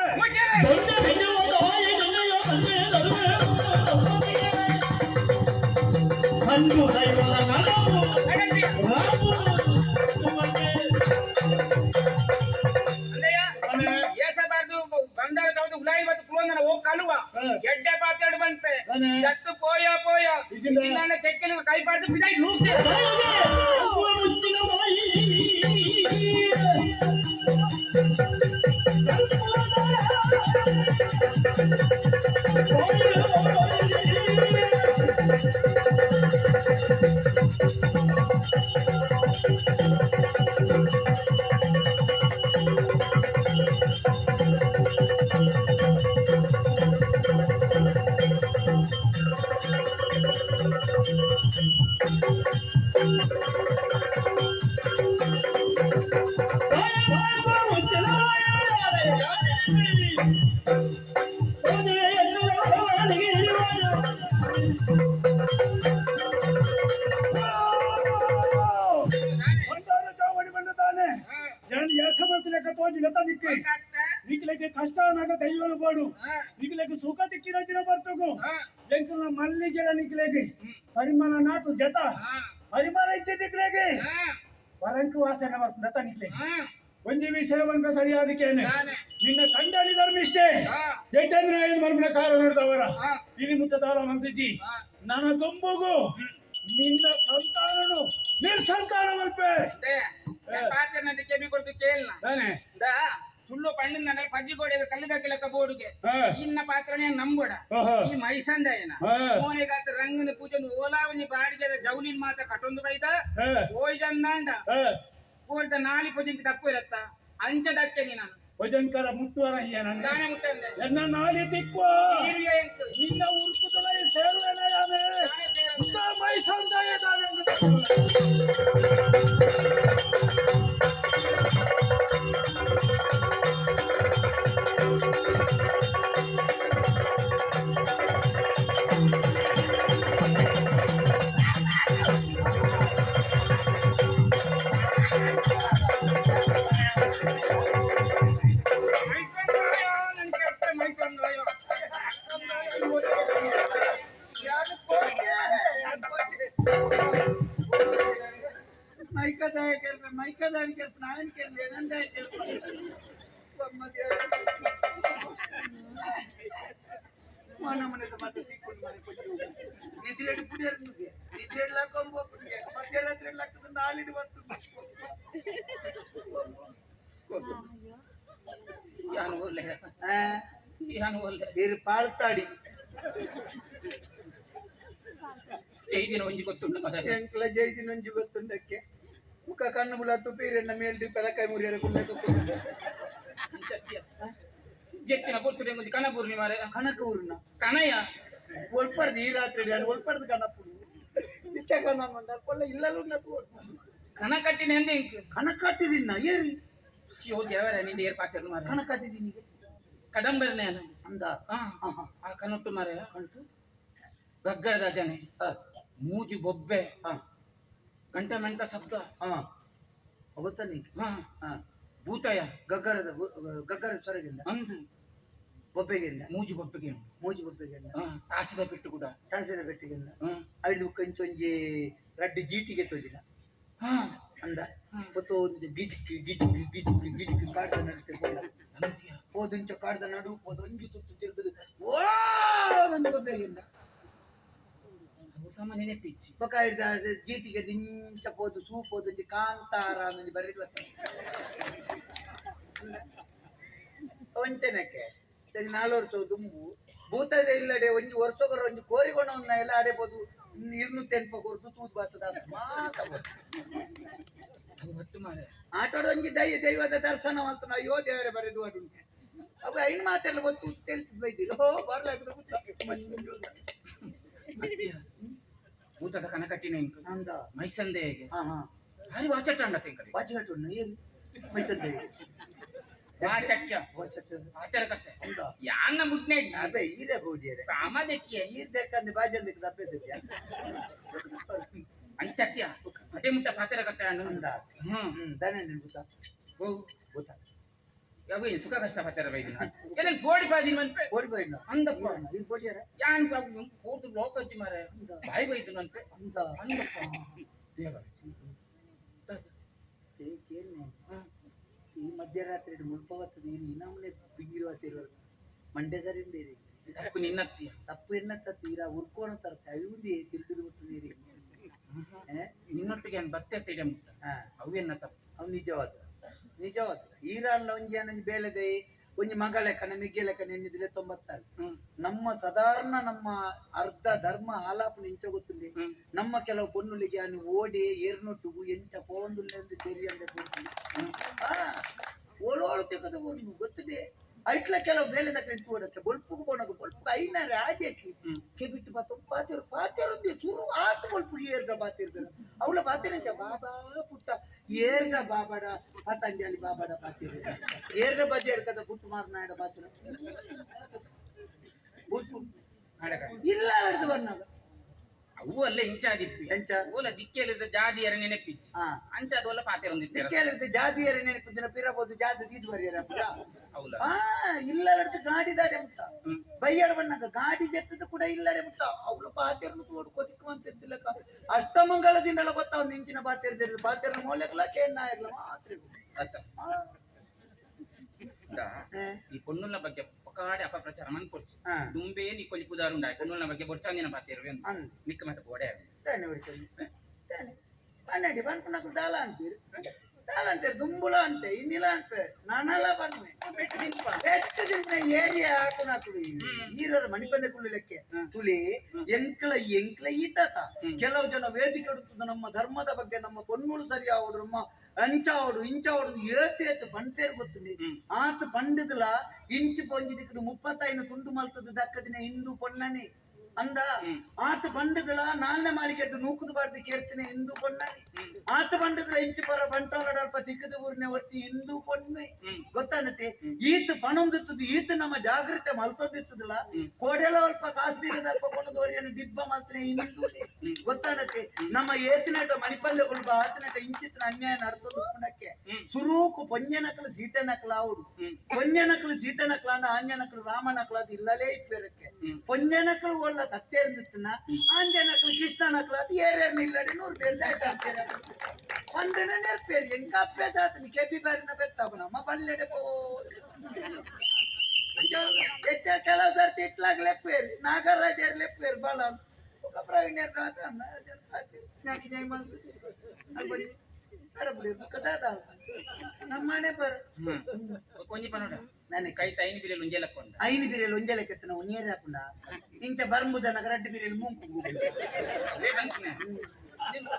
ಬಂಡಾರ ಚಾವಡಿ ಉಲಾಯಿ ಮತ್ತು ಕುಲಂದನ ಓ ಕಲುವ ಎಡ್ಡೆ ಪಾತ್ರೆ ಬಂತೆ ಜತ್ತು ಪೋಯ ಪೋಯ ಕೆಕ್ಕಲು ಕೈ ಪಾಡ್ದು ಬಿದಾಯಿ ಲೂಕ್ತೆ. ಕಷ್ಟ ದೈವಲು ಬೋಡು ನಿಕ್ಲೆಗ್ ಸುಖ ತಿಕ್ಕಿನ ಬರ್ತಗು ಎಂಕಲ್ನ ಮಲ್ಲಿಗೆರ ನಿಕ್ಲೆಗ್ ಪರಿಮಳ ನಾಟು ಜತ ಪರಿಮಳ ಇಚ್ಛೆ ದಿಕ್ಲೆಗ್ ವರಂಕು ವಾಸನೆ ಬರ್ತದ ನಿಕ್ಲೆಗ್ ಒಂಜಿ ವಿಷಯ ಬಂದ ಸರಿಯಾದಕ್ಕೇನೆ ನಿನ್ನ ಕಂಡನಿ ಧರ್ಮಿಷ್ಟೇ ಎಟ್ಟಂದ್ರೆ ಐದು ಮರ್ಮನ ಕಾರು ನೋಡಿದವರ ಇಲ್ಲಿ ಮುಟ್ಟದಾರ ಮಂತ್ರಿಜಿ ನನ್ನ ತುಂಬುಗು ನಿನ್ನ ಸಂತಾನನು ನಿರ್ಸಂತಾನ ಮಲ್ಪೆ ಕೆಬಿ ಕೊಡ್ತು ಕೇಳಲ್ಲ ಸುಳ್ಳು ಪಣ್ಣಿನ ಪಜ್ಜಿ ಗೋಡೆಗೆ ಕಲ್ಲುದಾಕಿಲಕ್ಕ ಬೋರ್ಡ್ಗೆ ಇನ್ನ ಪಾತ್ರನೇ ನಂಬೋಡ ಈ ಮೈಸಂದಯನ ಮೋನೆಗಾತ ರಂಗನ ಪೂಜೆ ಓಲಾವನಿ ಬಾಡಿಗೆ ಜೌಲಿನ ಮಾತ್ರ ಕಟೊಂದು ಬೈದ ಓಯ್ಜಂದಾಂಡ ಕೋರ್ದ ನಾಲಿ ಪೂಜೆಗೆ ತಪ್ಪು ಇರತ್ತ ಅಂಚ ದಕ್ಕೆ ನೀನು ಭಜಂಕರ ಮುಟ್ಟುವರ ದಾನೆ ಮುಟ್ಟಂದೆ ಎನ್ನ ನಾಲಿ ತಿಕ್ಕುವ ನಿನ್ನ ಉರುಕುದಲ ಸೇರುವೆನ ಯಾನೆ ಮೈಸಂದಯ ದಾನೆ. ಯಾನು ಒಲ್ಲೆ ಇರು ಪಾಳ್ತಾಡಿ ಜೈದಿನ ಒಂಜಿ ಗೊತ್ತುಂಡು ಮರ ಎಂಕ್ಲ ಜೈದಿನ ಒಂಜಿ ಗೊತ್ತುಂಡಕ್ಕೆ ಮುಖ ಕಣ್ಣು ಬುಲ ತುಪೀರೆಣ್ಣ ಮೇಲ್ಡಿ ಪೆಲಕಾಯಿ ಮುರಿಯರ ಕುಲ್ಲ ಜೆತ್ತಿನ ಪೊರ್ತುಡೆ ಒಂಜಿ ಕನಪೂರ್ಣಿ ಮಾರೆ ಕನಕ ಊರಿನ ಕನಯ ಒಲ್ಪಡ್ದು ಈ ರಾತ್ರಿ ನಾನು ಒಲ್ಪಡ್ದು ಕನಪುಡು ನಿತ್ಯ ಕನ ಕೊಲ್ಲ ಇಲ್ಲಲೂ ಕನ ಕಟ್ಟಿನ ಎಂದ ಇಂಕ್ ಕಣ ಕಟ್ಟಿದಿನ್ನ ಏರಿ ಅಯ್ಯೋ ದೇವರ ನಿಂದ ಏರ್ ಪಾತಿರ್ನು ಮಾರೆ ಕಣ ಕಟ್ಟಿದ್ದೀನಿ ಕಡಂಬರ್ನೆ ಅಲ್ಲ ಅಂದ ಆ ಕನೊಟ್ಟು ಮಾರೆ ಗಗ್ಗರದ ಜನೆ ಮೂಜಿ ಬೊಬ್ಬೆ ಗಂಟೆ ಮೆಂಟ ಶಬ್ದ ಗೊತ್ತಾ ನೀ ಭೂತಯ ಗಗ್ಗರದ ಗಗ್ಗರ ಸ್ವರಗಿಂದ ಅಂದು ಬೊಬ್ಬೆಗಿಂದ ಮೂಜಿ ಬೊಬ್ಬೆಗೆ ಮೂಜಿ ಬೊಬ್ಬೆಗಿಂದ ತಾಸಿದ ಪೆಟ್ಟು ಕೂಡ ತಾಸಿದ ಪೆಟ್ಟಿಗಿಂದ ಐದು ಕಂಚೊಂಜಿ ರಡ್ಡು ಜೀಟಿಗೆ ತೋಜಿಲ್ಲ ಅಂದ ಗೊತ್ತು ಒಂದು ಗಿಜಿಕ್ ಗಿಜಿಕ್ ಗಿಜಿಕ್ ಗಿಜಿಕ್ ಕಾಡ್ದ ನಡುತ್ತೆ ಹೋದಿಂಚ ಕಾಡ್ದ ನಡು ಹೋದೊಂಜಿ ಸುತ್ತು ತಿರುಗುದು ಓ ಒಂದು ಬೊಬ್ಬೆಗಿಂದ ಸಾಮಾನ್ಯ ನೆನಪಿಚ್ಚಿ ಬೊಕ ಹಿಡ್ದ ಜೀಟಿಗೆ ದಿಂಚ ಪೋದು ಸೂಪ್ ಹೋದೊಂಜಿ ಕಾಂತಾರ ಅನ್ನೊಂಜಿ ಬರೀದ್ ಒಂಚನಕ್ಕೆ ಸರಿ ನಾಲ್ವರು ದುಂಬು ಭೂತದ ಇಲ್ಲಡೆ ಒಂಜಿ ವರ್ಷಗರ ಒಂಜಿ ಕೋರಿಗೊಣ ಎಲ್ಲ ಅಡೆಬೋದು ಇರ್ನು ತೆನ್ಪ ಕೊರ್ದು ತೂದು ಬಾತದ ಮಾತ ಆಟೋಡ ಒಂಜಿ ದೈವದ ದರ್ಶನ ಮಾಡ್ತಾನ ಅಯ್ಯೋ ದೇವರೇ ಬರೆದು ಅಡು ಅವ ಐನ್ ಮಾತೆಲ್ಲ ಗೊತ್ತು ತೆಲ್ತಿದ್ ಬೈದಿಲ್ಲ ಹೋ ಬರ್ಲಾಗ್ತದೆ ಭೂತದ ಕನಕಟ್ಟಿನ ಅಂದ ಮೈಸಂದೆ ಹೇಗೆ ಹಾ ಹಾ ಭಾರಿ ವಾಚಟ್ಟ ಅಂಡ ತಿಂಕಲಿ ವಾಚಗಟ್ಟು ಏನು ಮೈಸಂದೆ ವಾಚಟ್ಯ ಆತರ ಕಟ್ಟೆ ಯಾನ್ನ ಮುಟ್ನೆ ಅಬೆ ಈರೆ ಬೋಡಿಯರೆ ಸಾಮದಕ್ಕಿಯ ಈರ್ ದೇಕಂದೆ ಬಾಜಂದಕ್ಕೆ ದಪ್ಪೆ ಸದ್ಯ ಅಂಚತ್ಯ ಅದೇ ಮುಟ್ಟ ಪಾತ್ರ ಕಟ್ಟೆ ಅಣ್ಣ ಅಂದ ಹ್ಮ್ ಹ್ಮ್ ದಾನೆ ಭೂತ ಓ ಭೂತ ಯಾವ ಸುಖ ಕಷ್ಟ ಪಾತ್ರ ಬೈದಿನ ಏನೇನ್ ಪೋಡಿ ಬಾಜಿನ ಮನ್ಪೆ ಕೋಡಿ ಬೈನ ಅಂದಪ್ಪ ಇದು ಬೋಡಿಯರೆ ಯಾನ್ ಕೋರ್ದು ಲೋಕ ಹಚ್ಚಿ ಮಾರೆ ಬಾಯಿ ಬೈದು ಮನ್ಪೆ ಅಂದ ಅಂದಪ್ಪ ದೇವ ಈ ಮಧ್ಯರಾತ್ರಿ ಮುಲ್ಪವತ್ತದ ಈ ನಮ್ಮನೆ ಬಿಗಿರುವ ಮಂಡ್ಯ ಸರಿ ಬೇರೆ ತಪ್ಪು ನಿನ್ನತ್ತೀಯ ತಪ್ಪು ಎನ್ನತ್ತ ತೀರಾ ಉರ್ಕೋಣ ತರ್ತೆ ಅಯುಂದಿ ತಿರುಗಿದು ಬಿಟ್ಟು ನೀರಿ ನಿನ್ನೊಟ್ಟಿಗೆ ಏನು ಬತ್ತೆ ತಿಡೆ ಮುಟ್ಟ ಅವೇನ ತಪ್ಪು ಅವು ನಿಜವಾದ ನಿಜವಾದ ಈರಾನ್ಲ ಒಂಜಿ ಏನಂಜಿ ಬೇಲೆದೆ ಒಂಜಿ ಮಗ ಲೆಕ್ಕನ ಮಿಗ್ಗೆ ಲೆಕ್ಕನ ಎನ್ನಿದ್ರೆ ತೊಂಬತ್ತಾರು ನಮ್ಮ ಸಾಧಾರಣ ನಮ್ಮ ಅರ್ಧ ಧರ್ಮ ಆಲಾಪನ ಎಂಚ ಗೊತ್ತುಂಡಿ ನಮ್ಮ ಕೆಲವು ಪೊನ್ನುಲಿಗೆ ಅನ್ನು ಓಡಿ ಏರ್ನೊಟ್ಟುಗು ಎಂಚ ಪೋಂದುಲ್ಲೆ ಅಂತ ತೆರಿಯಂದೆ ಓಳೋಳು ತೆಗೆದು ಒಂದು ಗೊತ್ತಿದೆ ಐಟ್ಲ ಕೆಲವು ಬೇಲೆದ ಕಂತು ಓಡಕ್ಕೆ ಬೊಲ್ಪುಗು ಬೋಣಗ ಬೊಲ್ಪುಗು ಐನಾರೆ ಆಜೆಕಿ ಕೆಬಿಟ್ಟು ಬಾತು ಪಾತಿರು ಪಾತಿರುಂದಿ ಸುರು ಆತು ಬೊಲ್ಪು ಏರ್ಗ ಬಾತಿರ್ಗರ ಅವಳ ಬಾತಿರಂಚ ಬಾಬಾ ಪುಟ್ಟ ಏರ್ಗ ಬಾಬಾಡ ಪತಂಜಲಿ ಬಾಬಾಡ ಬಾತಿರ ಏರ್ಗ ಬಜೇರ್ಗದ ಪುಟ್ಟು ಮಾರನಾಡ ಬಾತಿರ ಬೊಲ್ಪು ಇಲ್ಲ ಹಿಡಿದು ಬಣ್ಣಗ ಅವು ಅಲ್ಲೇ ಇಂಚಾದಿಪ್ಪಿ ಎಂಚ ಓಲ ದಿಕ್ಕೆಲಿದ್ದ ಜಾದಿಯರ ನೆನಪಿಚ್ಚಿ ಅಂಚಾದೋಲ ಪಾತಿರೊಂದಿತ್ತೀರ ದಿಕ್ಕೆಲಿದ್ದ ಜಾದಿಯರ ನೆನಪಿದ್ದಿನ ಪಿರಬೋದು ಜಾತಿ ದೀದ್ ಬರಿಯರ ಹೌದ ಇಲ್ಲ ಹಿಡಿದು ಗಾಡಿ ದಾಡೆ ಮುಟ್ಟ ಬೈಯಾಡ ಬಣ್ಣಗ ಗಾಡಿ ಜೆತ್ತದ ಕೂಡ ಇಲ್ಲಡೆ ಮುಟ್ಟ ಅವಳು ಪಾತಿರ್ನು ತೋಡು ಕೊದಿಕ್ಕುವಂತಿಲ್ಲ ಅಷ್ಟಮಂಗಳದಿಂದಲ ಗೊತ್ತ ಒಂದು ಇಂಚಿನ ಪಾತಿರ್ದಿರ ಪಾತಿರ್ನ ಮೌಲ್ಯಕ್ಲ ಕೇನಾಯಗ್ಲ ಮಾತ್ರ ಈ ಪೊನ್ನುಲ್ನ ಬಗ್ಗೆ ಪಕಾಡೆ ಅಪಪ್ರಚಾರ ಮನ್ಪೊಡ್ಚಿ ದುಂಬೆ ನೀ ಕೊಂಚ ಪುದಾರುಂಡ ಪೊನ್ನುಲ್ನ ಬಗ್ಗೆ ಬೊರ್ಚಾಂದಿನ ಪಾತಿರುವೆ ನಿಕ್ಕ ಮತ್ತೆ ಬೋಡೆ ಪನ್ನಡಿ ಪನ್ಪುನకు ದಾಲ ಅಂತೀರಿ ದಾಲ ಅಂತೀರಿ ದುಂಬುಳ ಅಂತೆ ಇನ್ನಿಲ ಅನ್ಪೆ ನಾನಲ್ಲ ಪನ್ನೆ ಬೆಟ್ಟು ತಿನ್ಪೆ ಏರಿಯಾ ಹಾಕುನಾಕುಲು ಈರರ ಮಣಿಪಂದೆ ಕುಳ್ಳಿಲೆಕ್ಕೆ ತುಳಿ ಎಂಕ್ಲ ಎಂಕ್ಲ ಈತಾತ ಕೆಲವು ಜನ ವೇದಿಕೆ ಉಡುತ್ತದ ನಮ್ಮ ಧರ್ಮದ ಬಗ್ಗೆ ನಮ್ಮ ಪೊನ್ನುಳು ಸರಿ ಆವಡು ನಮ್ಮ ಅಂಚಾವಡು ಇಂಚಾವಡು ಏತ್ ಏತ್ ಪನ್ಪೇರು ಗೊತ್ತುಂಡಿ ಆತ ಪಂಡದಲ ಇಂಚು ಪೊಂಜಿದಿಕ್ಕಡು 35 ತುಂಡು ಮಲ್ತದ ದಕ್ಕದಿನ ಹಿಂದೂ ಪೊನ್ನನೆ ಅಂದ ಆತ ಬಂಡದಲ ನಾಲ್ನೇ ಮಾಳಿಗೆ ನೂಕುದು ಬಾರ್ದು ಕೇಳ್ತೀನಿ ಹಿಂದೂ ಪೊನ್ನನೆ ಆತ ಬಂಡದಲ ಇಂಚು ಪರ ಬಂಟೋಲಡಲ್ಪ ತಿಕ್ಕದ ಊರಿನ ವರ್ತಿ ಹಿಂದೂ ಪೊನ್ನೆ ಗೊತ್ತಾನತೆ ಈತ ಪಣೊಂದಿತ್ತದು ಈತ ನಮ್ಮ ಜಾಗೃತೆ ಮಲ್ತೊಂದಿತ್ತದಲ್ಲ ಕೋಡೆಲ ಅಲ್ಪ ಕಾಶ್ಮೀರದ ಅಲ್ಪ ಕೊಂಡದವರಿಯನ್ನು ಡಿಬ್ಬ ಮಲ್ತನೆ ಹಿಂದೂ ಗೊತ್ತಾನತೆ ನಮ್ಮ ಏತಿನಟ ಮಣಿಪಲ್ಯಗಳು ಆತನಟ ಇಂಚಿತನ ಅನ್ಯಾಯ ನಡ್ತೊಂದು ಪುಣಕ್ಕೆ ಸುರೂಕು ಪೊಂಜನಕಲು ಸೀತೆನಕಲು ಆవుడు ಪೊಂಜನಕಲು ಸೀತೆನಕಲು ಅಂಡ ಆಂಜನಕಲು ರಾಮನಕಲು ಅದು ಇಲ್ಲಲೇ ಇಪ್ಪೇರಕ್ಕೆ ಪೊಂಜನಕಲು ಒಳ್ಳ ತತ್ತೇರ್ದಿತ್ತನ ಆಂಜನಕಲು ಕೃಷ್ಣನಕಲು ಅದು ಏರೇರ್ನ ಇಲ್ಲಡೆ ನೂರು ಬೇರೆ ಆಯ್ತು ಪಂಡನ ನೆರ್ಪೇರು ಎಂಗ ಅಪ್ಪೆ ತಾತನಿ ಕೆಪಿ ಬಾರಿನ ಬೆತ್ತಾಪ ನಮ್ಮ ಬಲ್ಲೆಡೆ ಪೋ ಕೆಲವು ಸರ್ತಿ ಇಟ್ಲಾಗ ಲೆಪ್ಪೇರಿ ನಾಗರಾಜರ್ ಲೆಪ್ಪೇರು ಬಾಳ ఒక ಪ್ರವೀಣ್ ಕಡಬುಡಿ ಕದಾದ ನಮ್ಮನೆ ಬರ ಒಂಜಿ ಪನೋಡ ನಾನೇ ಕೈ ತೈನ್ ಬಿರಿಯಲ್ ಒಂಜೆ ಲಕ್ಕೊಂಡ ಐನು ಬಿರಿಯಲ್ ಒಂಜೆ ಲೆಕ್ಕತ್ತನ ಒಂಜೇರೆ ಹಾಕುಂಡ ಇಂಚ ಬರ್ಂಬುದನ ರಡ್ಡು ಬಿರಿಯಲ್ ಮೂಂಕು ಅವೇ ಬಂತಿನ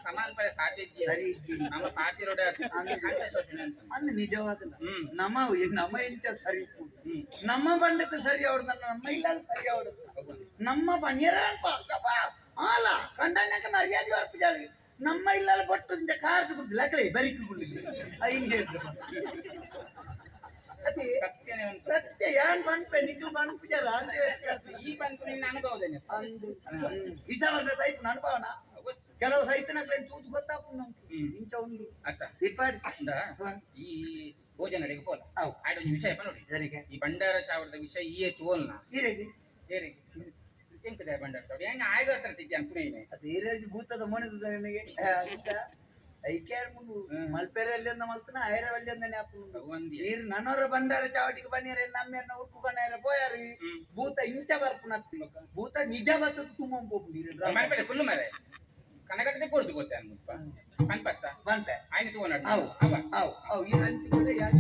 ಸಮಾನ ಪರ ಸಾಧ್ಯ ಇಜ್ಜಿ. ಸರಿ ಇಜ್ಜಿ. ನಮ್ಮ ಪಾತಿರೋಡ ಕಂಠ ಶೋಷಣೆ ಅಂತ ಅಂದ್ ನಿಜವಾದಲ್ಲ ಹ್ಮ್. ನಮ್ಮ ನಮ್ಮ ಇಂಚ ಸರಿ ಇಪ್ಪುಂಡು. ಹ್ಮ್. ನಮ್ಮ ಬಂಡಕ್ಕೆ ಸರಿ ಅವಡ್ದ ನಮ್ಮ ಇಲ್ಲ ಸರಿ ಅವಡ್ದ ಹೌದು. ನಮ್ಮ ಬಣ್ಯರ ಆಲ ಕಂಡಣ್ಣಕ್ಕೆ ಮರ್ಯಾದೆ ಅರ್ಪಿಜಾಳಿ ನಮ್ಮ ಇಲ್ಲಲ್ಲ ಬೊಟ್ಟು ಇಂಚ ಕಾರ್ಟ್ ಕುಡ್ದಿಲ್ಲ ಅಕಲೆ ಬರಿಕು ಕುಡ್ದಿಲ್ಲ ಐನ್ ಹೇಳಿದ್ರು ಅದೇ ಸತ್ಯನೇ ಒಂದು ಸತ್ಯ ಯಾನ್ ಪನ್ಪೆ ನಿಕ್ಲು ಪನ್ಪುಜಾರ ಅಂದೆ ವ್ಯತ್ಯಾಸ. ಈ ಬಂತು ನಿನ್ನ ಅನುಭವದೇನೆ ಅಂದು ಇಸವರ್ಗ ಸೈಪ್ ಅನುಭವನ ಕೆಲವು ಸೈತನಕ್ಲೇನ್ ತೂತು ಗೊತ್ತಾಪುಂಡು ನಂಗೆ ಹ್ಮ್. ಇಂಚ ಒಂದು ಅತ್ತ ಇಪ್ಪಾಡಿ ಉಂಡಾ? ಈ ಭೋಜನಡೆಗೆ ಪೋಲ ಅವು. ಆಯ್ತು ಒಂಜಿ ವಿಷಯ ನೋಡಿ ಸರಿಗೆ ಈ ಭಂಡಾರ ಚಾವರದ ವಿಷಯ ಈ ತೋಲ್ನ ಈರೆಗೆ ಏರಿಗೆ ಎಂಕದ ಭಂಡಾರ ಚಾವಡಿ ಹೆಂಗ ಆಯ್ಗ ಹತ್ರ ತಿದ್ದೆ ಅನ್ಕುನೇನೆ ಅದು ಈರೇಜ್ ಭೂತದ ಮಣಿದ ನನಗೆ ಐಕ್ಯಾಡ್ ಮುಂದು ಹ್ಮ್. ಮಲ್ಪೆರಲ್ಲಿ ಅಂದ ಮಲ್ತನ ಐರವಲ್ಲಿ ಅಂದನೆ ಅಪ್ಪು ಭಗವಂತಿ ನೀರು ನನೋರ ಭಂಡಾರ ಚಾವಡಿಗೆ ಬನ್ನಿರ ನಮ್ಮೆರ್ನ ಉರ್ಕು ಕಣ್ಣಾರ ಪೋಯಾರಿ ಹ್ಮ್. ಭೂತ ಇಂಚ ಬರ್ಪುನತ್ತಿ ಭೂತ ನಿಜ ಬತ್ತದ ತುಂಬ ಪೋಪು ನೀರು ಮಲ್ಪೆಡೆ ಕುಲ್ಲು ಮರೆ ಕನಗಟ್ಟದೆ ಪೊರ್ದು ಗೊತ್ತೆ ಅನ್ಮುಲ್ಪ ಪನ್ಪತ್ತ ಬಂತೆ ಆಯ್ನ ತೋನಾಡ್ ಅವು ಅವ ಅವು ಅವು ಈ ರಂಚಿ ಕೂಡ ಯಾಕೆ